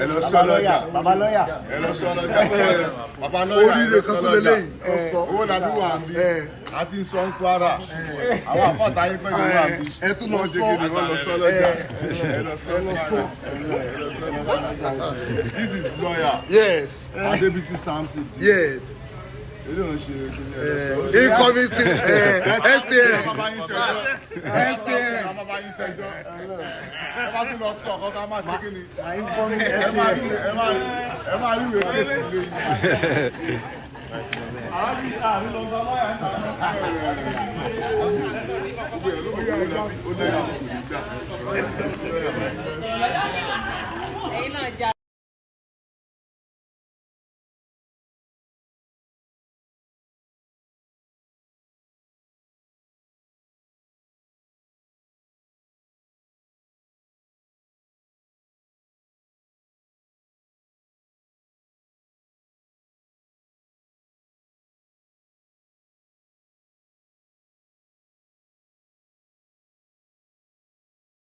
Ẹ lọ sọ lọ́jà. Bàbá lọ́yà. Ẹ lọ sọ lọ́jà. Bàbá lọ́yà. Oríire kan tó lélẹ́yìí. Owó làbí wà ń bí. A ti ń sọ ń Kwara. Àwọn àfọ̀tá yín pẹ̀lú wà ń bí. Ẹ tún lọ Wọ́n ṣe sọ. kí ni wọ́n lọ sọ lọ́jà. Ẹ lọ sọ lọ́jà. This is lawyer. Yes. Adébísí Samson. Yes. Ilé òun ṣe kí ni ẹ lọ sọ. Incoming STN. STN. Ẹ bá ti lọ sọ ọ̀kọ́ ká má ṣe kí ni. Incoming Ẹ máa rí STN. ẹ máa rí ìwé kéésì lé yín. Gbogbo ẹ̀ ló mọ̀ pé ó lẹ́yìn kò ní gbà.